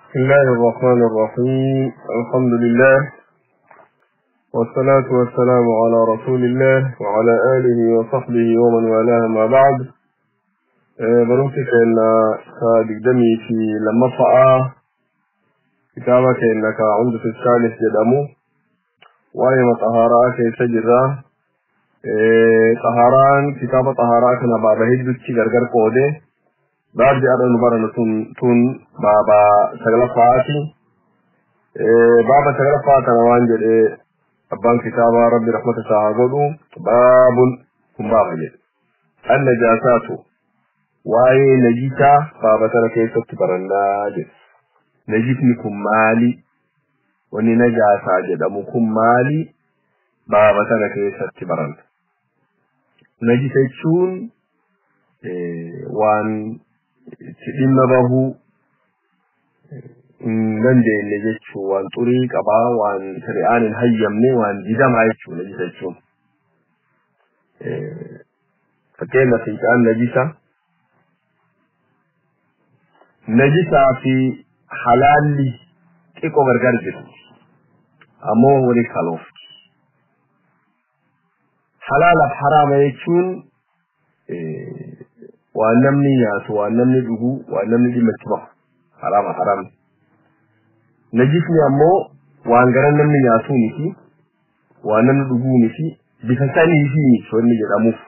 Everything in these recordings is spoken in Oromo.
بسم الله الرحمن الرحيم. الحمد لله والصلاة والسلام على رسول الله وعلى آله وصحبه ومن والاه، ما بعد. Barumsi keenya ka 22faa kitaaba keenya ka Cumdatu Saalis jedhamu waa'ee xahaaraa keessa jirra. Xahaaraan kitaaba xahaaraa kana baaba hedduutti gargar qoode. Baabdi har'a nu barannu tun baaba sagalaffaati. Baaba sagalaffaa kana waan jedhe abbaan kitaabaa, Rabbi rahmata isaa haa godhu, baabun kun baaba jedhe. Annajaasaatu, waa'ee najisaa baaba sana keessatti barannaa jedhe. Najisni kun maali? Wanni najaasaa jedhamu kun maali? Baaba sana keessatti baranna. Najisa jechuun waan itti dhimma bahuu hin dandeenye jechuu, waan xurii qabaa, waan shari'aan hin hayyamne, waan didamaa jechuu najisa jechuun. Fakkeenyaaf, fincaan najisa. Najisaa fi halaalli xiqqoo gargar jiru. Ammoo wali kaloofti. Halaalaaf haraama jechuun waan namni nyaatu, waan namni dhugu, waan namni dhimma itti bahu. Haraama haraamni. Najisni ammoo waan gara namni nyaatuu miti, waan namni dhuguu miti, bifa sanii fi miti wanni jedhamuuf.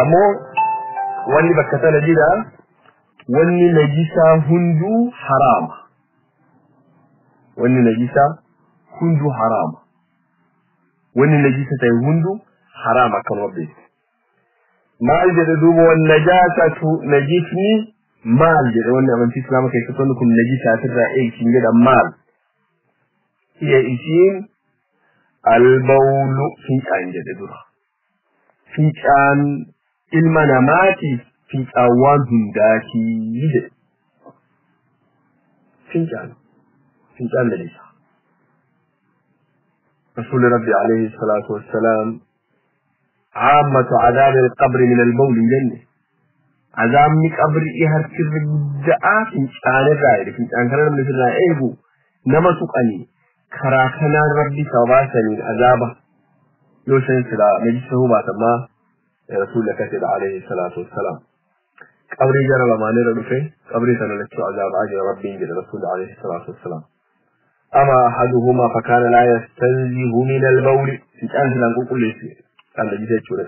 Ammoo wanni bakka sana jira, wanni najisaa hunduu haraama. Wanni najisaa hunduu haraama. Wanni najisa ta'e hunduu haraama, akkanuma beektu. Maal jedhe duuba? Wannajaasatu, najisni maal jedhe? Wanni amantii Islaama keessatti wanni kun najisaatirraa eegsiin jedhan maal? Hiya, isiin, albawlu, fincaan jedhe dura. Fincaan ilma namaatiif fincaan waan hundaatii jedhe. Fincaan najisa. رسول ربي عليه الصلاة والسلام عامة عذاب القبر من البول جنة. عذابni qabrii harkirra guddaa fincaan irraa jedhe. Fincaan kana namni sirraa eegu nama tuqanii karaa kanaan Rabbi sababaa saniin azaaba yoo san silaa najisa hubaatamaa. Rasuulli akkas jedha alayhi salaatu wassalaam. Qabrii jara lamaanirra dhufe, qabrii sana lachuu azaabaa jira Rabbiin jedhe Rasuulli alayhi salaatu wassalaam. أما أحدهما فكان لا يستنزه من البول. Fincaan silaan qulqulleessi kan najisa jechuudha.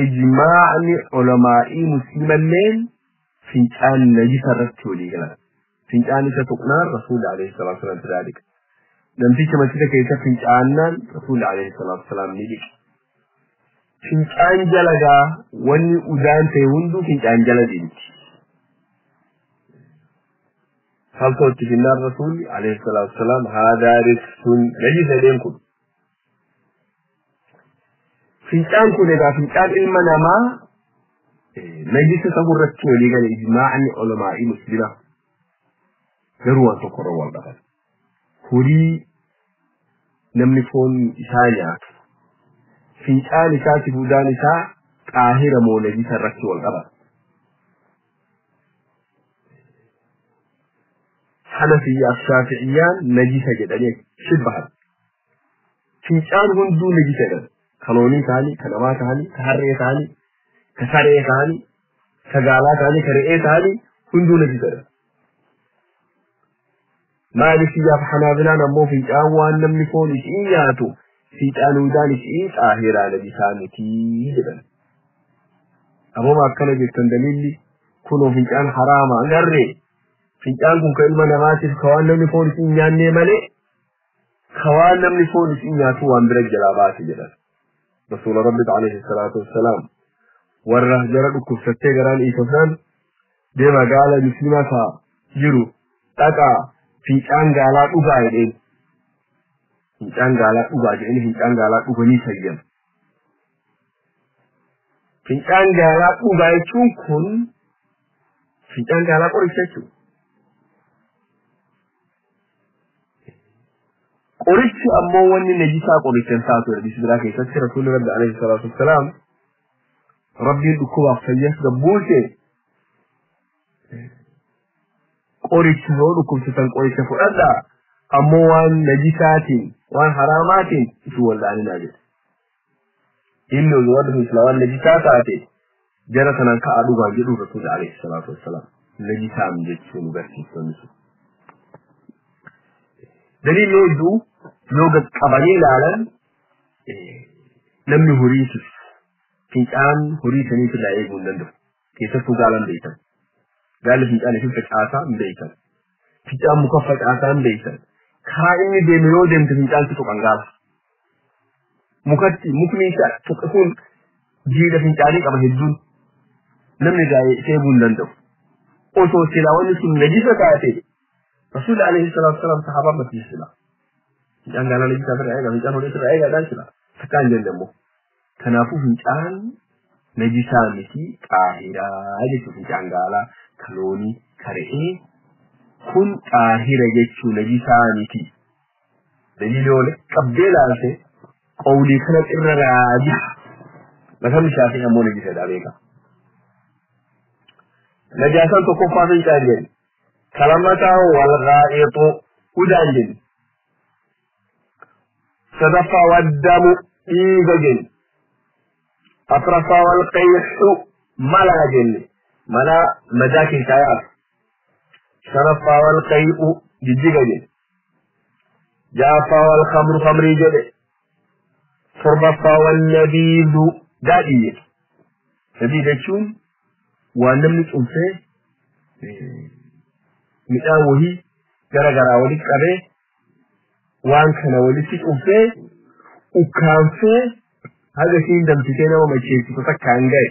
Ijmaa'ni ulamaa'ii muslimalleen fincaan najisa irratti walii galan. Fincaan isa tuqnaan Rasuulli alayhi salaatu wassalaam irraa dhiqa. Namticha masjida keessa fincaannaan Rasuulli alayhi salaatu wassalaam ni dhiqa. Fincaan jalagaa wanni udaan ta'e hunduu fincaan jala deemti. Faltootti finnaan Rasuulli alayhi salaatu wassalaam haadaa riksun, najisa jedheen kun. Fincaan kun egaa fincaan ilma namaa najisa ta'uu irratti walii gale ijmaa'ni ulamaa'ii muslimaa. Garuu waan tokko irra wal dhaban. Horii namni foon isaa nyaatu, fincaan isaatiif udaan isaa xaahira moo najisa irratti wal dhaban. Hanafiyyaaf Shaafi'iyyaan najisa jedhanii shibbahan. Fincaan hunduu najisa jedhan. Ka loonii ta'anii, ka namaa ta'anii, ka harree ta'anii, ka saree ta'anii, ka gaalaa ta'anii, ka re'ee ta'anii, hunduu najisa jedhan. Maalikiyyaaf Hanaabilaan ammoo fincaan waan namni foon isii nyaatu, fincaan udaan isii xaahiraa, najisaa mitii jedhan. Ammoo akkana jettan, daliilli kunoo fincaan haraama agarree, fincaan kun ka ilma namaatiif ka waan namni foon isii nyaannee malee ka waan namni foon isii nyaatu waan bira jalaa baase jedhan. Rasuula Rabbi alayhi salaatu wassalaam warra jara dhukkubsattee garaan dhiisofnaan, deema gaala muslimaa ka jiru dhaqaa fincaan gaalaa dhugaa jedheen. Fincaan gaalaa dhugaa jedheen, fincaan gaalaa dhuganii fayyan. Fincaan gaalaa dhugaa jechuun kun fincaan gaalaa qoricha jechuudha. Qorichi ammoo wanni najisaa qoricha hin taatu. Hadiisa biraa keessatti Rasuulli Rabbi alayhi salaatu wassalaam Rabbiin dhukkubaaf fayyas gabbuuse. Qoricha yoo dhukkubsatan qoricha fudhadhaa. Ammoo waan najisaatiin waan haraamaatiin isin wal'aaninaa jedhe. Inni warri sun waan najisaa taate jara sanaan ka'aa dhugaa jedhu Rasuulli alayhi salaatu wassalaam. Najisaam jechuu nu garsiistonni sun. Daliilli hedduu yoo qaqqabanii ilaalan namni horiisus fincaan horii saniitirraa eeguu hin danda'u. Keessattuu gaalan beektan. Gaalli fincaan isin facaasaa hin beektan. Fincaan muka facaasaa hin beektan. Karaa inni deeme yoo deemte fincaan si tuqan gaala. Mukatti mukni isaa tuqa kun jiidha fincaanii qaba hedduun. Namni gaa'ee eeguu hin danda'u. Osoo silaa wanni sun najisa taate Rasuulli alayhi salaatu wasalaam sahaabaan barsiise silaa. Fincaan gaalaa najisaa irraa eegaa, fincaan horii irraa eegaadhaan silaa. Takkaa hin jenne immoo. Kanaafuu fincaan najisaa miti xaahiraa jechuun fincaan gaalaa, ka loonii, ka re'ee kun xaahira jechuu najisaa miti. Daliilii oole qabdee ilaalte qawlii kana irra raajiha. Mazhabni Shaafi'ii ammoo najisadha beeka. Najaasaan tokkoffaa fincaan jenni. Kalammataa wal ghaa'ixu udaan jenni. Sadaffaa waddamu dhiiga jenni. Afraffaa wal qayxu malaa jenni. Malaa madaa keessaa yaa'u. Shanaffaa wal qay'u jijjiga jenni. Ja'affaa wal khamru khamrii jedhe. Torbaffaa wal nabiidu daadhii jedhe. Nabii jechuun waan namni cunfee midhaan wahii gara garaa walitti qabee waan kana walitti cunfee ukkaanfee haga isiin damsitee nama macheessitu takka hin gahe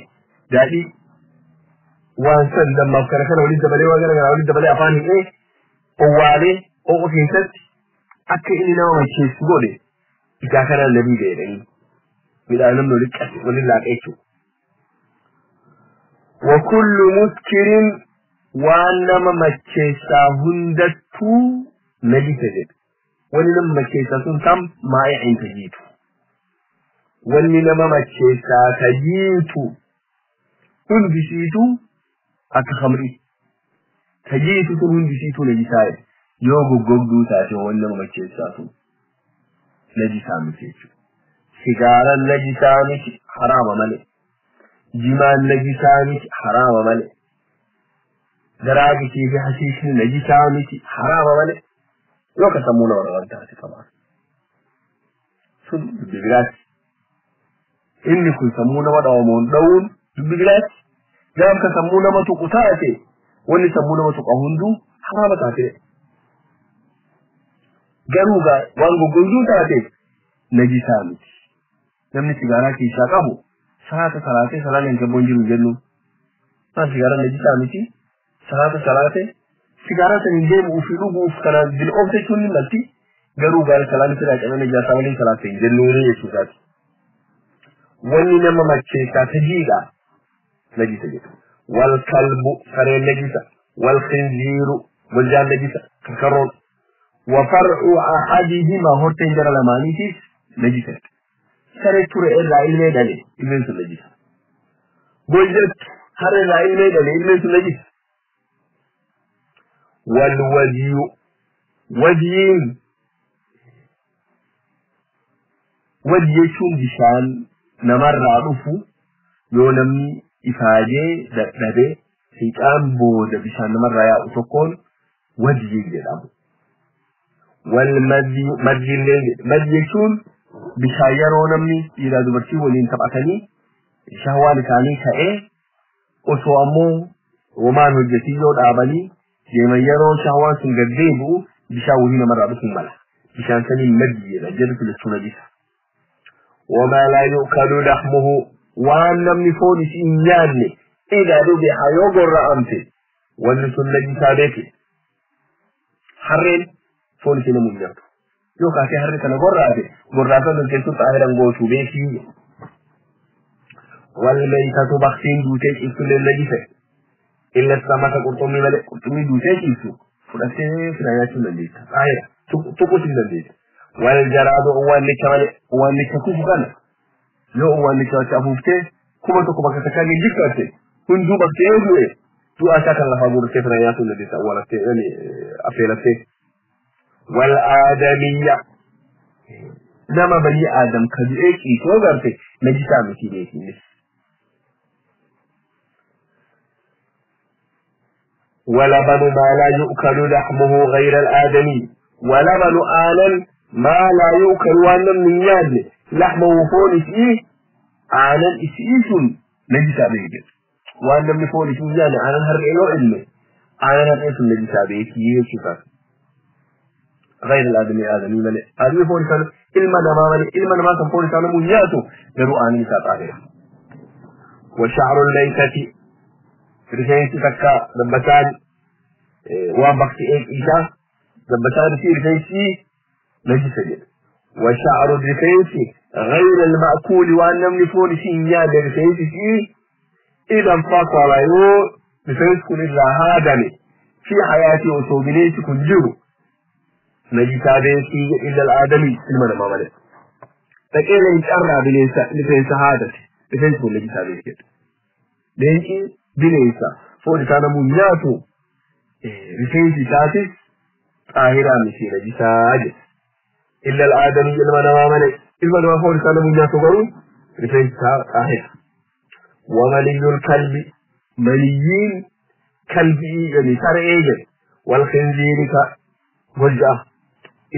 daadhii waan san dammaaf kana kana walitti dabalee waan gara garaa walitti dabalee afaan hidhee owwaalee oo'a keessatti akka inni nama macheessu godhe isaa kanaan nabii jedhanii midhaan namni walitti qabe waliin laaqee jechuudha. وكل مسكر waan nama macheessaa hundattuu najisa jedhe. Wanni nama macheessaa sun tam maa'icin tajiitu. Wanni nama macheessaa tajiitu hundisiitu akka khamrii. Tajiitu sun hundisiitu najisaa jedhe. Yoo goggogduu taate wanni nama macheessaa sun najisaa miti jechuudha. Sigaaran najisaa miti haraama malee. Jimaan najisaa miti haraama malee. Daraagisii fi hasiisni najisaa miti haraama malee. Yoo ka sammuu nama waan taate qabaa. Sun dubbi biraati. Inni kun sammuu nama dhawamuun dhawuun dubbi biraati. Gaaf ka sammuu nama tuqu taate wanni sammuu nama tuqa hunduu haraama taate. Garuu waan goggogduu taateef najisaa miti. Namni sigaaraa keessaa qabu salaata salaatee salaan hin gabboon jiru jennu. Maal sigaaraa najisaa miti? Salaata salaatee sigaaraa san hin deemu ofii dhuguuf kana bil oofte jechuun ni malti. Garuu gaara salaan fedhaa cabee najaasaa waliin salaate hin jennuuni jechuusaati. Wanni nama macheessaa tajiidha najisa jedhu. Wal kalbu sareen najisa. Wal khinziiru goljaan najisa. Karkarroon. Wa far'u ahadihima horteen jara lamaaniitiis najisa. Saree ture irraa ilmee dhale ilmeen sun najisa. Goljattu harree irraa ilmee dhale ilmeen sun najisa. Wal wadiyu wadiyin wadi jechuun bishaan namarraa dhufu yoo namni ifaajee dadhabee fiixaan booda bishaan namarraa yaa'u tokkoon wadi jedhamu. Wal maddi illee maddi jechuun bishaan yeroo namni dhiiraa dubartii waliin taphatanii shahwaan isaanii ka'ee osoo ammoo homaan hojjetii yoo dhaabanii deeman yeroo shahwaan sun gad deebi'u bishaan wahii namarraa dhufuu mala. Bishaan saniin maddi jedha jedhu filachuu najisa. وما لا يؤكل لحمه waan namni foon isii hin nyaanne إذا ذبح yoo gorra'amte wanni sun najisaa beeke. Harreen foon isii namuu hin nyaatu. Yoo kaasee harree kana gorraate gorraasan sun keessatti xaahiran gootuu beekii. والميتة bakhtiin duutee ciibsullee najisa. Illa samaka qurxummii malee qurxummii duutee ciibsu fudhattee fira nyaachuu hin dandeetta. Xaahira tuquus hin dandeetta. والجراد uwwaannicha malee uwwaannicha kufu kana yoo uwwaannicha achi afuuftee 1000 bakka takkaa geejjibfatte hunduu bakkee du'e Du'a isaa kan lafaa guurtee fira nyaatuun dandeessa awwaalattee yani affeelattee. Wal aadamiyya nama bani aadam ka du'ee ciisoo garte najisaa miti beekinnis. ولبن ما لا يؤكل لحمه غير الآدمي ولبن آنا ما لا يؤكل وانا من يادل لحمه فون إسئيه آنا إسئيس نجسا بيجد وانا من فون إسئيه يعني آنا هرئي إلمي آنا هرئيس نجسا بيكي شفا غير الآدمي آدمي ملي آدمي فون إسئيه إلما نما ملي إلما نما فون إسئيه منياته درو آنا نسا طاهرة وشعر الميتة rifeensi takka dabbataan waan bakti isaa dabbataan fi rifeensi najisa jedha. وشعر الرفيس غير المأكول وأن نملي فون سينيا الرفيس فيه إذا انفصل يو رفيس كن إلا هادم في حياتي وصوبنيس كن جرو نجسا بيسي إلا الآدمي المنى ما ملك تكيل يتأرى بليس رفيس هذا رفيس كن نجسا بيسي لينكي bineensa foon isaa namuu nyaatu rifeensi isaatis xaahiraa miti najisaa jedha. Illa al-aadamii ilma namaa malee ilma namaa foon isaa namuu nyaatu garuu rifeensi isaa xaahira. Wamaliyyul kalbi maliyyiin kalbii jedhi saree jedhe wal khinziiri ka golja'a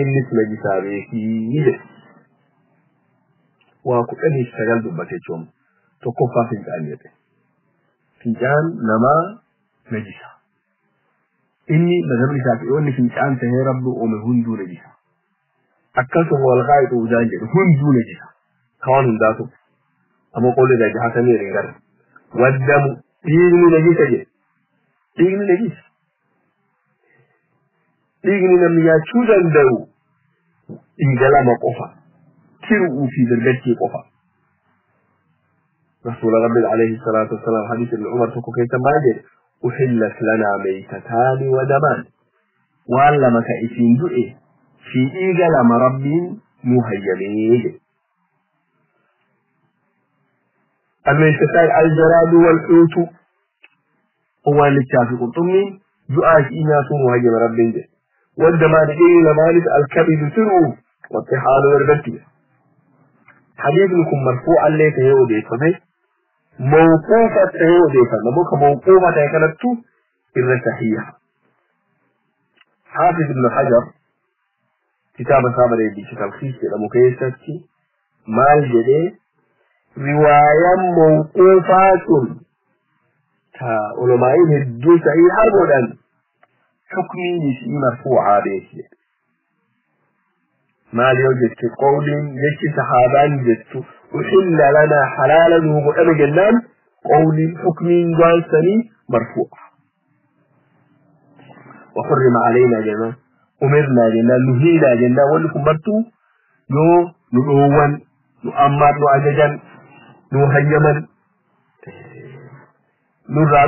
innis najisaa beekii jedhe. Waa 19 dubbate jechuun tokkoffaa fincaan jedhe. Fincaan namaa najisa. Inni mazhabni Shaafi'iyoonni fincaan tahee rabbi uume hunduu najisa. Akkasuma wal qaayitu udaan jedhu hunduu najisa. Kawaan hundaatu. Ammoo qolli rajahatamee hin gara. Waddamu dhiigni najisa jedhe. Dhiigni najisa. Dhiigni namni nyaachuu danda'u dhiiga lama qofa. Tiruu fi dargaggee qofa. رسول ربي عليه الصلاة والسلام حديث ابن عمر تكو كيسا ماجد أحلت لنا ميتتان ودمان وعلم كإسين دؤه في إيجا لما ربي مهيميه الميتتان الجراد والحوت هو اللي شافي قلتمي دعاء إناس مهيم ربي والدمان إيه مالك الكبد سرو والطحال والبتية حديثكم مرفوعا ليس هو ديفمه موقوفة هو ديفمه نبوك موقوفة كانت الرسحية. حافظ ابن حجر كتاب صابر يدي تلخيص لمكيستي مال جدي رواية موقوفات تا علماء الدو صحيحة بودن حكمي يشي مرفوعة بيشي ما يوجد كقول يشي صحابان جدت أحل لنا حلالا وقال جنان قول حكم جالسني مرفوع وحرم علينا جنان أمرنا جنان نهينا جنان ولكم مرتو يو نؤون نؤمر نؤججا نهيما نرى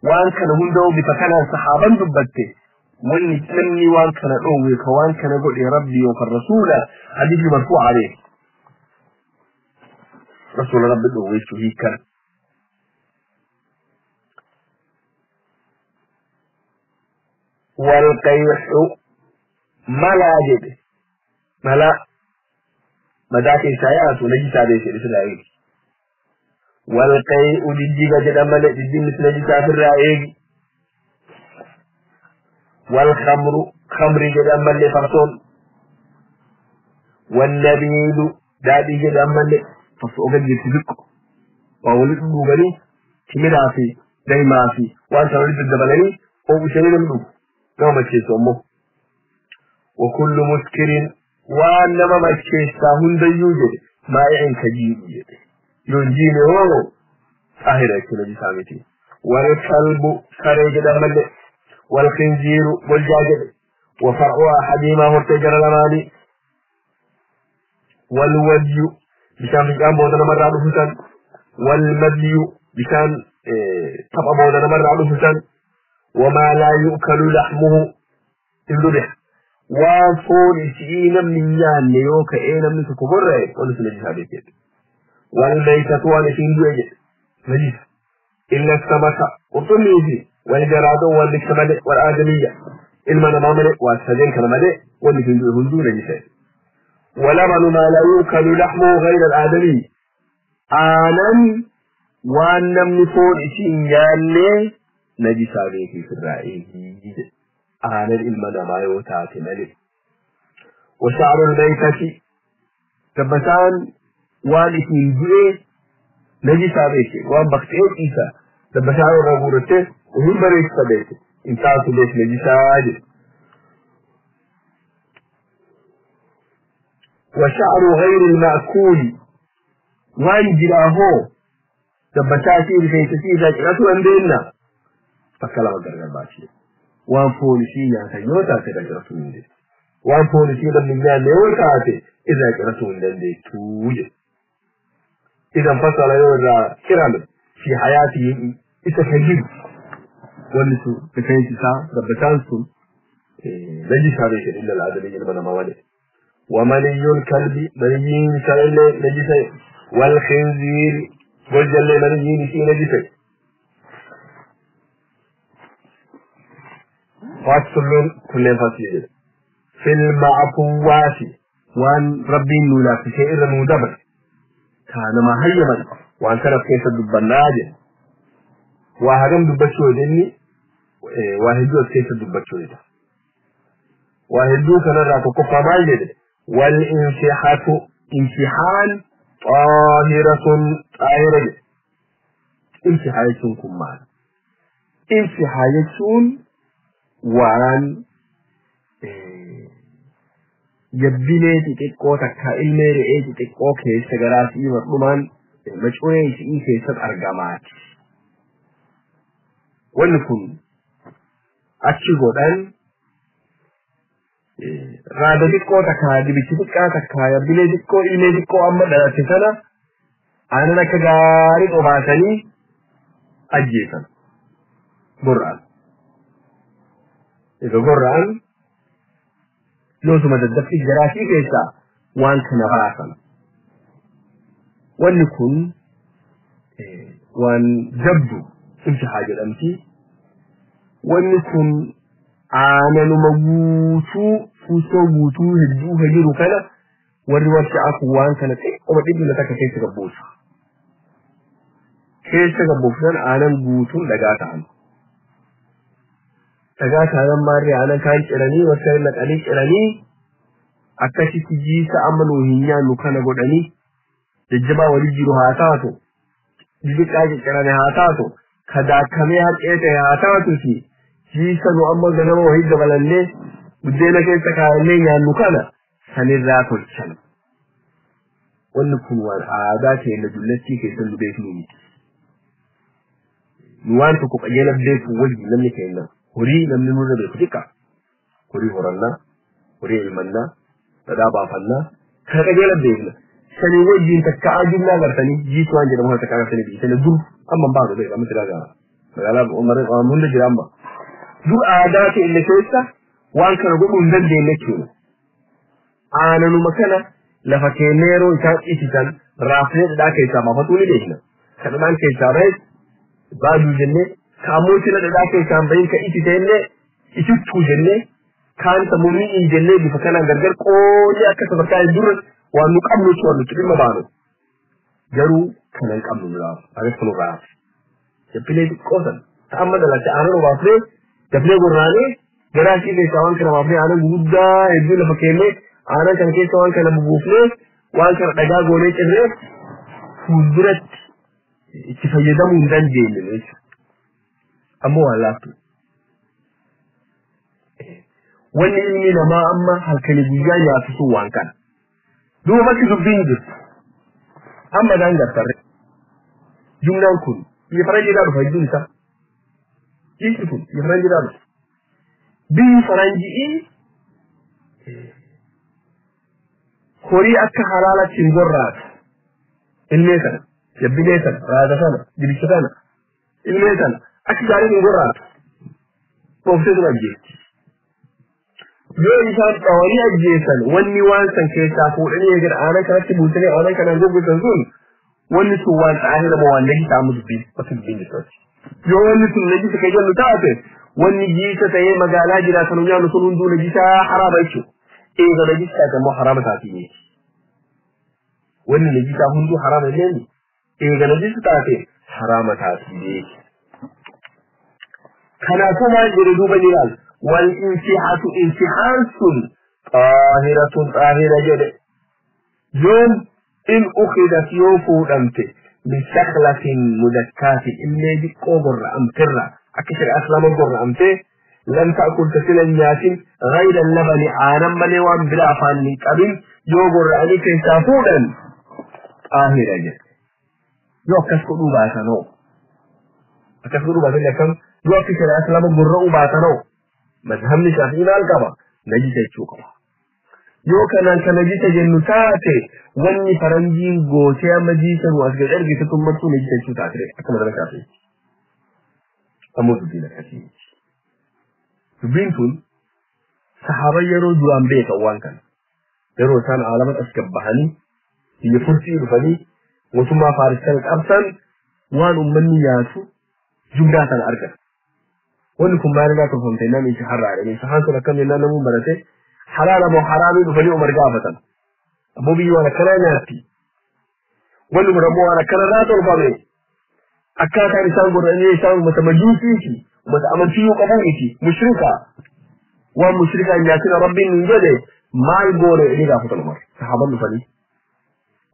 وان كان هندو بفكنا صحابا دبته وإن تنمي وان كان أويك وان كان قل ربي وكالرسول حديث مرفوع عليه رسول ربي أويك هيك والقيح ملا جد ملا مداك سيئات ونجي سادس لسلائك والقيء جديد جد ملا جديد مثل نجي سافر رأيك والخمر خمر جد ملا فرسون والنبيذ دادي جد ملا فرسون قد يتذكر وولد بوغني كمنا في دايما في وانت ولد الدبلني وبشرين منه نوم الشيء أمه وكل مسكر وانما ما الشيء هند يوجد ما يعين كجيب ينجيني هو أهلا كنا بسامتي والكلب خرج دمل والخنزير والجاجل وفرع أحدهما هو التجر الأماني والودي بشان بشان بودنا مرة عدو والمدي بشان طبع بودنا مرة عدو وما لا يؤكل لحمه الذبح وفون إسئينا من يان ليوك إينا من سكبر ونسل الجهابيت والميتة ونسين دوجة نجس إلا السمك قرطمي والجراد والشمل والآدمية إلما نمامل والسدين كنمل واللي هندو نجسة ولبن ما لا يؤكل لحمه غير الآدمي آنن وان نمني فون إسين يالي نجسة بيكي في الرأي آنن إلما نما يوتاتي ملك وشعر الميتة تبتان وان إسين جئ نجسة بيكي وان بختئ إيسا تبتان الرغورته وهم بريك بيكي انتاتو بيك نجسة عاجل وشعر غير المأكول وان جراهو تبتاتي لكي ذاك رتو أندينا فكلا وقرر باشي وان فولسي يانتا يوتا تذاك رتو اندي وان فولسي لم يان يوتا إذا رتو اندي توجه إذا انفصل يورا كرام في حياته إتكجب ونسو لكي تسا ربتانسو نجس عليك إلا العدمي لمن موالي ومني الكلب مني سلل نجس والخنزير وجل مني في نجس فصل كل فصل في المعفوات وان ربي نولا في شيء مدبر كان ما هيما وان كان كيف دبناج وهرم دبشو جني وهدو كيف دبشو ده وهدو كان راكو كفا والانسحة امتحان طاهرة طاهرة امتحان كمان امتحان وان jabbilee xixiqqoo takka ilmee re'ee xixiqqoo keessa garaasii mar'umaan macuree isii keessatti argamaati. Wanni kun achi godhan raada xiqqoo takka dibichi xiqqaa takka jabbilee xiqqoo ilmee xiqqoo amma dhalate sana aannan akka gaarii qobaasanii ajjeesan gorra'an. Egaa gorra'an yoosuma daddaffii garaasii keessaa waan kana baasan. Wanni kun waan jabdu imtihaa jedhamti. Wanni kun aananuma guutuu fuusoo guutuu hedduu jiru kana warri warsha'aa kun waan kana xiqqooma dhibba takka keessa gabbuusu. Keessa gabbuusan aanan guutuun dhagaa ta'an. Dhagaa ta'an maarree aanan kaan ciranii warshaa naqanii ciranii akkasitti jiisa amma nuu hin nyaannu kana godhanii jajjabaa walii jiru haa taatu xixiqqaa ciccirame haa taatu kadaakamee harcee ta'e haa taatuti jiisa nu amma ganama wahii dabalannee buddeena keessa kaayannee nyaannu kana sanirraa tolchan. Wanni kun waan aadaa keenya dullattii keessan nu beeknu miti. Nu waan tokko qajeela beeku wajjin namni keenya horii namni nurra beeku xiqqaa. Horii horannaa, horii ilmannaa, dhadhaa baafannaa kana qajeela beekna. Sanii wajjin takka jumlaa gartanii jiisu waan jedhamu takka gartanii biyya sana dur amma hin baanu beeku amma silaa gaara. Magaalaa hunda jira amma. Dur aadaa keenya keessa waan kana godhuu hin dandeenye jechuudha. Aananuma kana lafa keenya yeroo isaan isisan raafnee dhadhaa keessaa baafatuu ni beekna. Kan dhadhaan keessaa bahes baaduu jennee kaammoo sila dhadhaa keessaa hin bahin ka isise illee isittuu jennee kaan sammuu mi'ii jennee bifa kanaan gargar qoodee akka sadarkaa dura waan nu qabnu jechuudha nuti dhimma baanu. Garuu kana hin qabnu nuraaf akkas kun nurraaf. Jabbilee xiqqoo sana ta'amma dhalatte aanan obaafnee jabbilee gorraanee garaa ishii keessaa waan kana baafnee aanan guguddaa hedduu lafa keennee aanan kana keessa waan kana bubuufnee waan kana dhagaa goonee cirree fuulduratti itti fayyadamuu hin dandeenye jechuudha. Ammoo waan laaftu. Wanni ilmi namaa amma halkanii guyyaa nyaatu sun waan kana. Duuba bakki dubbiin jirtu. Amma daan gartarre. Jumlaan kun biyya faranjiidhaa dhufa hedduun isaa. Dhiisni kun biyya faranjiidhaa dhufa. Biyyi faranji'ii horii akka halaalatti hin gorraatu. Ilmee sana, jabbilee sana, raada sana, dibicha sana, ilmee sana akka gaarii hin gorraatu. Dhoofteetuma ajjeesti. Yoo isaan dhawanii ajjeesan wanni waan san keessaa fuudhanii eegala aanan kanatti buusanii aanan kanaan goggosan sun Wanni sun waan xaahira moo waan najisa amma dubbiin bakka dubbiin jirtu. Yoo wanni sun najisa ka jennu taate wanni jiisa ta'ee magaalaa jiraatan nyaannu sun hunduu najisaa haraama jechuudha. Eega najisa taate immoo haraama taatii miti. Wanni najisaa hunduu haraama illee eega najisa taate haraama taatii miti. Kanaafuu maal jedhe duuba ni ilaala. Wal insihatu insihaan sun xaahiratun xaahira jedhe. Yoom in ukhidat yoo fuudhamte min shaklatin mudakkaatin illee diqqoo gorra'amterra akka shari'aa islaama gorra'amte lam ta'kul tasila nyaatin ghayra labani aanan malee waan biraa afaan hin qabin yoo gorra'anii keessaa fuudhan xaahira jedhe. Yoo akkas godhuu baatanoo akkas godhuu baatan akkam yoo akka shari'aa islaama gorra'uu baatanoo mazhabni shaafii maal qaba najisa jechuu qaba. Yoo kanaan kan najisa jennu taate wanni faranjiin gootee amma jiisa nu as gad ergite tun martuu najisa jechuu taate akka mazhaba shaafii. Ammoo dubbiin akkasii. Dubbiin tun sahaaba yeroo duraan beekan waan kana. Yeroo isaan aalama as gabbahanii biyya fursii dhufanii mootummaa Faaris qabsan waan uummanni nyaatu jumlaa sana argatan. Wanni kun maalirraa tolfamte namni isa har'aadha. Sahaan sun akkam jennaan namuun barate halaala moo haraamii dhufanii Umar gaafatan. Ammoo biyyi waan akkanaa nyaatti. Wanni kun ammoo waan akkanarraa tolfame. Akkaataan isaan godhanii isaan uummata majuusiiti. Uummata amantiyyuu qabuu miti. Mushrika. Waan mushrikaa hin nyaatina rabbiin nuun jedhe maal goone jedhanii gaafatan Umar. Sahaaban dhufanii.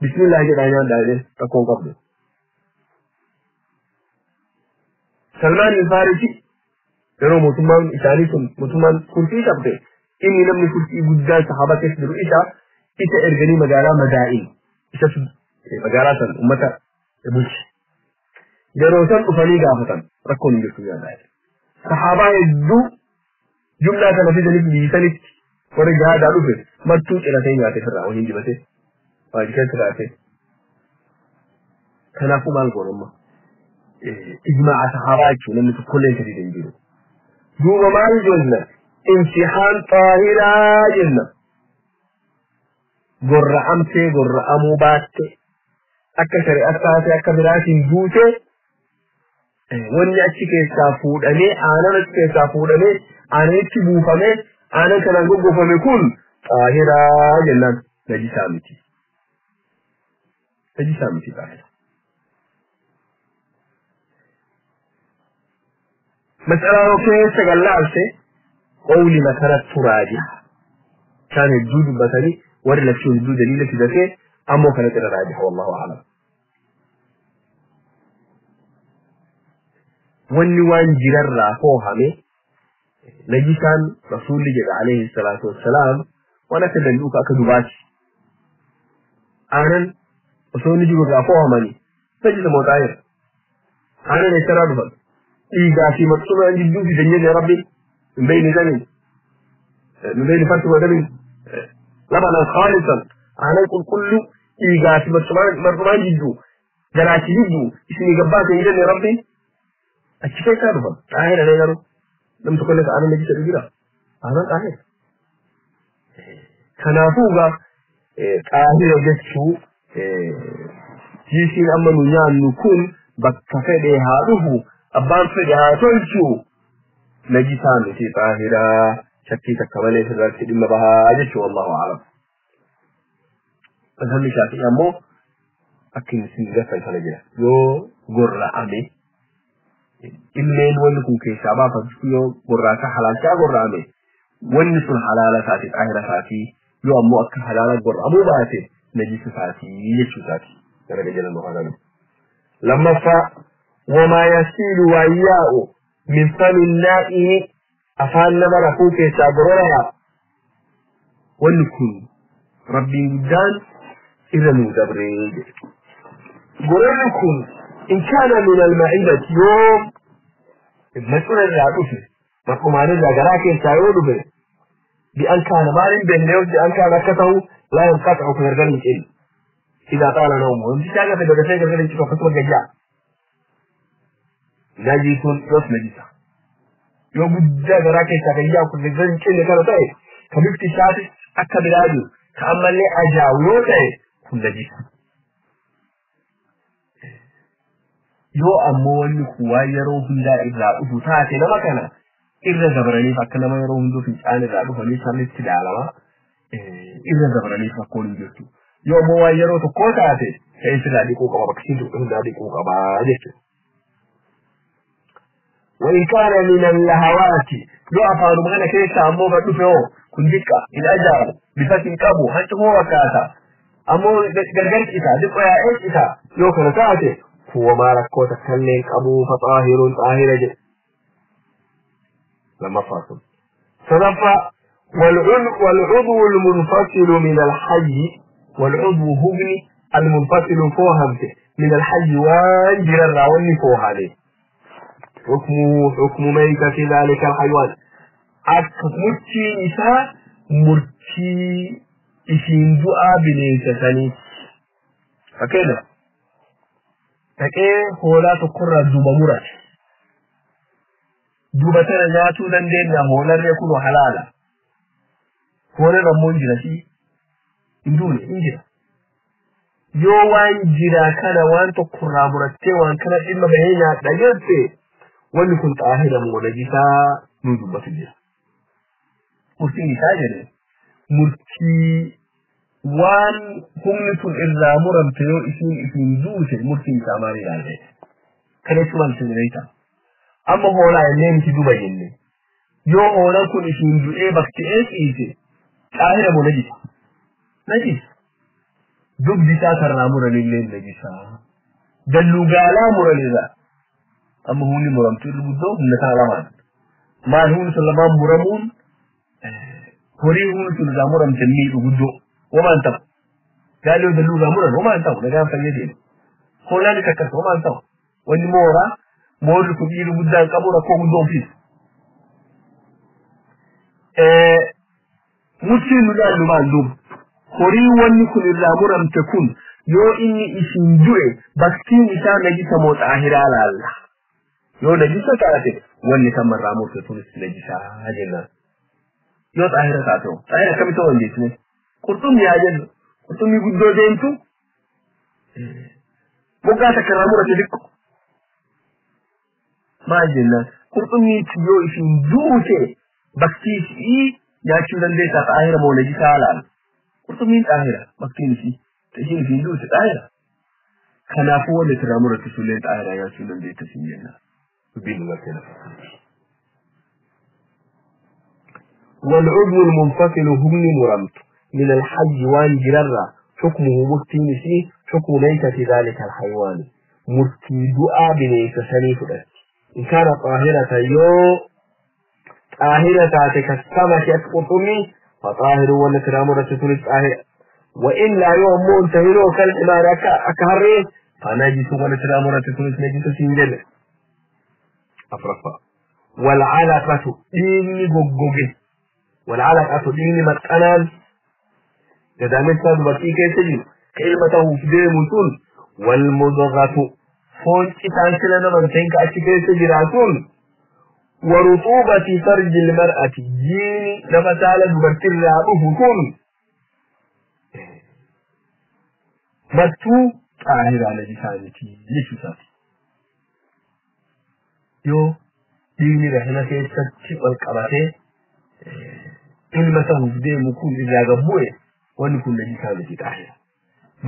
Bismillah jedhaa nyaadhaa jedhee rakkoo hin qabdu. Salmaan al-Farisi yeroo mootummaan isaanii sun mootummaan kurfii qabde inni namni kurfii guddaa sahaaba keessa jiru isa erganii magaalaa Madaa'in isa magaalaa san uummata bulche. Yeroo san dhufanii gaafatan rakkoon hin jirtu nyaadhaa. Sahaabaa hedduu jumlaa kana fidaniif dhiisanitti warri jihaadaa dhufe martuu ciratee nyaate ofirraa waliin dibatee waajjira jiraate. Kanaafuu maal goona amma? Ijmaa'a sahaabaa jechuun namni tokkollee sadii hin jiru. Duuba maal jenna? Imtihaan xaahiraa jenna. Gorra'amtee gorra'amuu baatte akka shari'aa taate akka biraatiin duute wanni achi keessaa fuudhamee aanan achi keessaa fuudhamee aananitti buufamee aanan kanaan goggofame kun xaahiraa jennaan najisaa miti. Najisaa miti xaahira. Mas'alaa yoo keessa gallaalte qawli masaratti raajiha. Isaan hedduu dubbatanii warri lachuu hedduu daliila fidatee ammoo kanatti irra raajiha wallahu a'lam. Wanni waan jirarraa foohame najisaan rasuulli jedha alayhi salaatu wassalaam waan akka dalluuka akka dubaati. Aanan osoo inni jiru irraa foohamanii najisa moo xaahira. Aanan eessarraa dhufan? Dhiigaa fi maqsumaan jidduu fidan jedhe rabbiin min bayni damin min bayni farsi wa damin labanan khaalisan aanan qulqulluu dhiigaa fi marxumaan jidduu garaachi jidduu isinii gabbaase hin jenne rabbiin achi keessaa dhufan xaahira lee garuu nam tokkollee ka aanan najisa jira aanan xaahira. Kanaafuu egaa xaahira jechuu jiisiin amma nu nyaannu kun bakka fedhe haa dhufu abbaan fedhe haa tolchu najisaa miti xaahiraa shakkii takka malee sirratti dhimma bahaa jechuu wallahu a'lam. Mazhabni Shaafii ammoo akka inni isin gartan kana jira yoo gorra'ame ilmeen wanni kun keessaa baafatu yoo gorraasaa halaalchaa gorra'ame wanni sun halaala isaati xaahira isaati yoo ammoo akka halaala gorra'amuu baate najisa isaati jechuu isaati gara gajalan nu Lammaffaa وما يسيل وياء من فم النائم أفان نمر فوك سابرها ولكن ربي قدان إذا مدبرين قرركم إن كان من المعدة يوم مسؤول الرعوف مرحوم عن الرجلاك سيعود به بأن كان مال به بأن كان كته لا ينقطع في رجل إذا طال نومه امتشاك في دقيقة رجل فقط جاء Najisuun yoos najisa. Yoo guddaa garaa keessaa kan yaa'u kun hin cinne kana ta'e ka bifti isaatis akka biraa jiru ka ammallee ajaa'u yoo ta'e kun najisa. Yoo ammoo wanni kun waan yeroo hundaa irraa dhufu taate nama kana irra dabaraniif akka nama yeroo hunduu fincaan irraa dhufanii sirriitti ilaalama irra dabaraniif rakkoon hin jirtu. Yoo ammoo waan yeroo tokkoo taate ta'e sirraa dhiquu qaba bakka isiin hundaa dhiquu qaba jechuudha. وإن كان من اللهوات لو أفعلوا مغنى كيسا أمو قد كن دكا إن أجاب بفتن كابو هنش هو كاتا أمو غرغر إتا دكا يا إيش إتا يو كان تاتي هو ما ركو تكلين كابو فطاهر طاهر جي لما فاصل صدفة والعضو المنفصل من الحي والعضو هبني المنفصل فوهمته من الحي وانجر الراوني فوهالي حكمه حكم ميتة ذلك الحيوان مرتي إساء مرتي إسين دعا بنيسة سني فكذا تكي هولا تقرى دوبا مرات دوبا تنجاتو دندين هولا يكون حلالا هولا رمون جرسي اندوني انجرا yoo waan jiraa kana waan tokkorraa murattee waan kana dhimma bahee nyaadha jette wanni kun xaahira moo najisaa nu dubbatu jira. Murtiin isaa jedhe murtii waan humni sun irraa muramte yoo isiin isiin duute murtiin isaa maal ilaalle. Kana jechuun maal isin beektaa? Amma hoolaa illee miti duba jenne. Yoo hoolaan kun isiin du'ee bakti'ee ciise xaahira moo najisa? Najisa. Dugdi isaa karraa muranillee najisaa. Dalluu gaalaa muranirraa. Amma humni muramtu irri guddoo humna isaa lamaan. Maal humni sun lamaan muramuun horii humni sun irraa muramte miidhu guddoo homaan ta'u. Gaalli yoo dalluu irraa muran homaan ta'u nagaan fayyadeen. Hoolaanis akkas homaan ta'u. Wanni mooraa moorri kun dhiirri guddaan qabu rakkoo guddoo ofiis. Murtiin nu ilaallu maal duuba? Horii wanni kun irraa muramte kun yoo inni isin du'e baktiin isaa najisa moo xaahiraa laalla. Yoo najisa taate wanni kan irraa murte tunis najisaa jennaan. Yoo xaahira taate xaahira akkamitti waan jechuun qurxummii haa jennu qurxummii guddoo deemtu moggaa takka irraa murate xiqqo. Maal jennaan qurxummii yoo isin duute baktii isii nyaachuu dandeessaa xaahira moo najisaa laalla. Qurxummiin xaahira baktiin isii isiin isin duute xaahira. Kanaafuu wanni irraa murate sullee xaahira nyaachuu dandeetta siin jennaan. والعضو المنفصل هم مرمت من الحيوان جرر حكمه مرتي نسي حكم ميتة ذلك الحيوان مرتي دعاء بنيس سنيف إن كان طاهرة يو طاهرة تكسمك أتقطمي فطاهر ونكرام رسول طاهر وإلا يوم منتهر كالحمار أكهره فنجس ونكرام رسول نجس سنجل أفرفا والعلقة ديني غوغوغي والعلقة ديني متقنان قدامتها دبرتي كيسجي كلمته في ديمتون والمضغة فون إتان سلنا من تنك أشي كيسجي راتون ورطوبة فرج المرأة جيني نفتال دبرتي الرابه كون متو طاهرة نجسانتي يشوساتي yoo dhiigni rahima keessatti ol qabatee ilma ta'uuf deemu kun irraa gabbu'e wanni kun najisaa miti xaahira.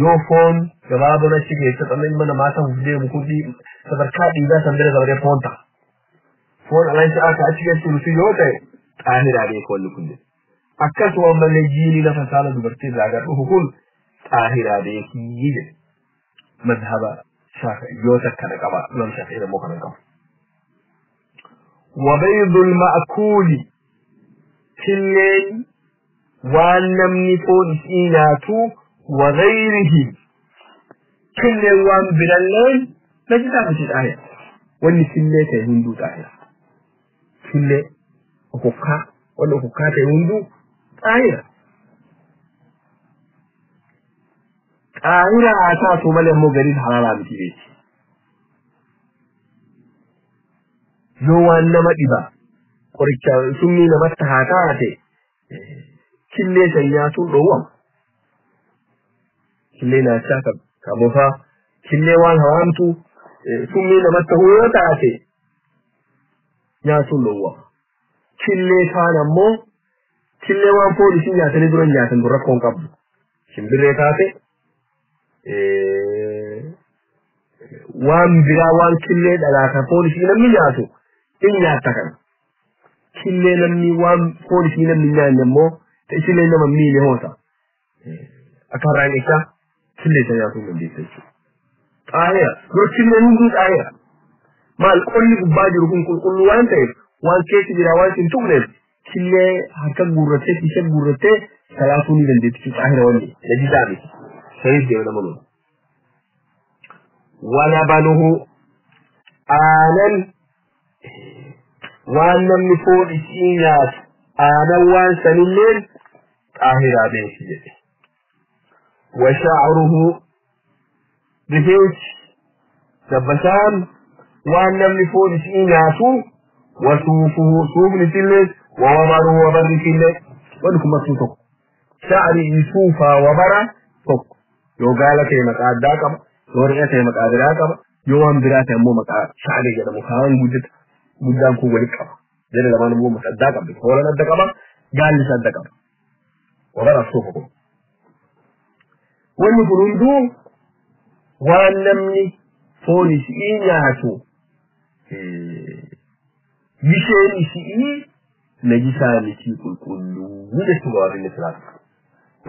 Yoo foon gabaaboo achi keessa xanna ilma namaa ta'uuf deemu kun sadarkaa dhiigaa san bira dabaree foon ta'a. Foon alaan akka achi keessa jiru yoo ta'e xaahiraa beeku wanni kun. Akkasuma ammallee jiini lafa saala dubartii irraa gad dhufu kun xaahiraa beekii jedhe. Mazhaba shaafi'iyyoota kana qaba. Imam Shaafi'ii immoo kana qaba. وبيض المأكول كلين وان فون إيناتو وغيره كلين وان بلالين نجد في الآية وان كلين تهندو تاهرة كلين أخوكا وان أخوكا تهندو تاهرة تاهرة آتاتو ملي مو غريب حلالا بتبيت yoo waan nama dhiba qoricha summii namatti haa taate killee san nyaatuun dhoowwama. Killee naachaa ka bofaa killee waan hawaamtu Summii namatti ta'uu yoo taate nyaatuun dhowwa. Killee kaan ammoo killee waan foon isii nyaatanii dura nyaatan dura rakkoon qabdu. Shimbirree taate waan biraa waan killee dhalaa kan foon isii namni nyaatu in nyaatta kana. Killee namni waan foon isii namni nyaanne immoo isillee nama miine hoota. Akka harraan isaa killee isa nyaatuu dandeessa jechuudha. Xaahira dura killeen hunduu xaahira. Maal qolli gubbaa jiru kun qulqulluu waan ta'eef waan keessa jira waan hin tuqneef killee harka guurrattee kiisha guurrattee salaatuu ni dandeetti xaahira wanni najisaa miti. Saniif deema nama lola. Walabanuhu aanan waan namni foon isii nyaatu aanan waan sanilleen xaahiraa beeki jedhe. Washa'ruhu rifeensi dabbasaan waan namni foon isii nyaatu wasuufuhu suufni isillee wawabaruhu wabarri isillee wanni kun martuu tokko. Sha'rii suufaa wabara tokko yoo gaala ta'e maqaa addaa qaba yoo re'ee ta'e maqaa biraa qaba yoo waan biraa ta'e immoo maqaa sha'rii jedhamu kaan guddata guddaan kun walitti qaba. Jala lamaan immoo maqaa addaa qabdi. Hoolaan adda qaba, gaalli isa adda qaba. Wabaraaf suufa kun. Wanni kun hunduu waan namni foon isii nyaatu bisheen isii najisaa miti qulqulluu jechuudha warri inni filaatu.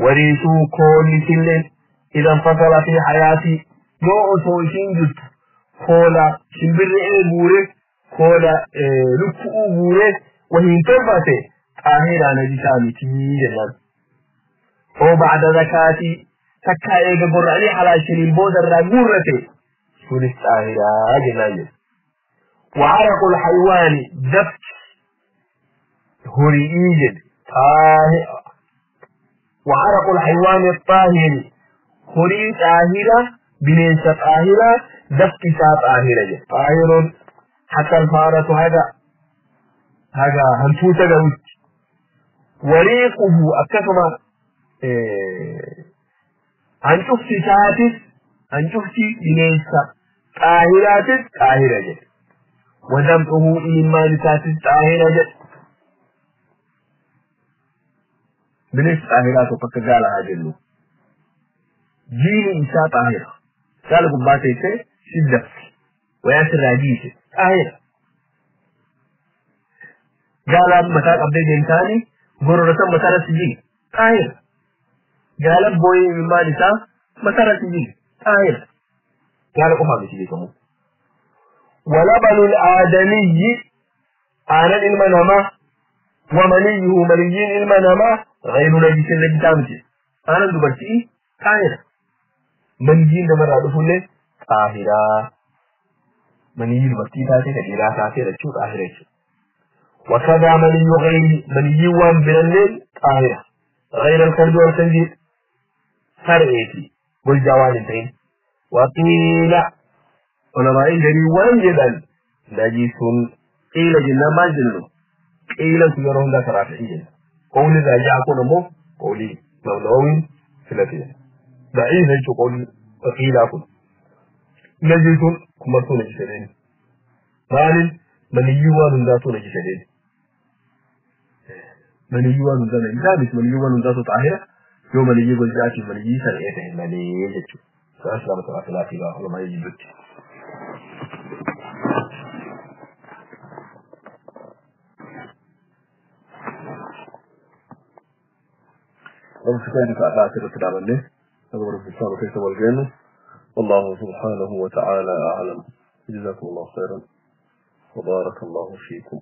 Wariisuu koolli isillee idan fasala fi hayaatii yoo osoo ishiin jirtu koola shimbirree guure koola lukkuu guure wahiin tolfate xaahiraa najisaa miti jennaan. Oo bacda zakaatii takkaa eega gorra'anii halaashiniin booda irraa guurrate sunis xaahiraa jennaan jedhu. وعرق الحيوان دفت هرئي طاهر وعرق الحيوان الطاهر هري طاهرة بنيس طاهرة دفت طاهرة طاهر حتى الفارة هذا هذا هنتوتا جوت وريقه أكثر هنشوفتي ساتس هنشوفتي بنيس طاهرات طاهرة ودمعه إيمان ساتس طاهرة بنيس طاهرات وفك قال هذا له جيل إنسان طاهرة قال قباتي شدة وياسر راجيسة طاهرة قال متى قبل إنساني غرورة متى سجين طاهرة قال بوي إيمان إنسان متى سجين طاهرة قال قفا بسجيكم ولبن الآدمي آنا المنامة ومنيه منيين المنامة غير نجس نجسامتي أنا دبرتي طاهرة منيين نمر عدفولي طاهرة منيين دبرتي تاتي كديرا تاتي رجو طاهرة وكذا مني غير مني وان بلليل طاهرة غير الكلب والخنزير فرعيتي والجوانتين وقيل علماء جري وان جدل نجس قيل جنا ما جنو قيل سيرون ذا رافعية قول ذا جاء مو قولي مولوي ثلاثية ضعيف هيك قول وقيل أكون نجس كما نجسين مال من يوان ذات نجسين من يوان ذات نجسين من يوان ذات طاهرة يوم من يقول جاء من يسر إيه من يجت فأسلم ثلاثة علماء يجبت ومسكين فأفاتر الكلام له والله سبحانه وتعالى أعلم. جزاكم الله خيرا وبارك الله فيكم.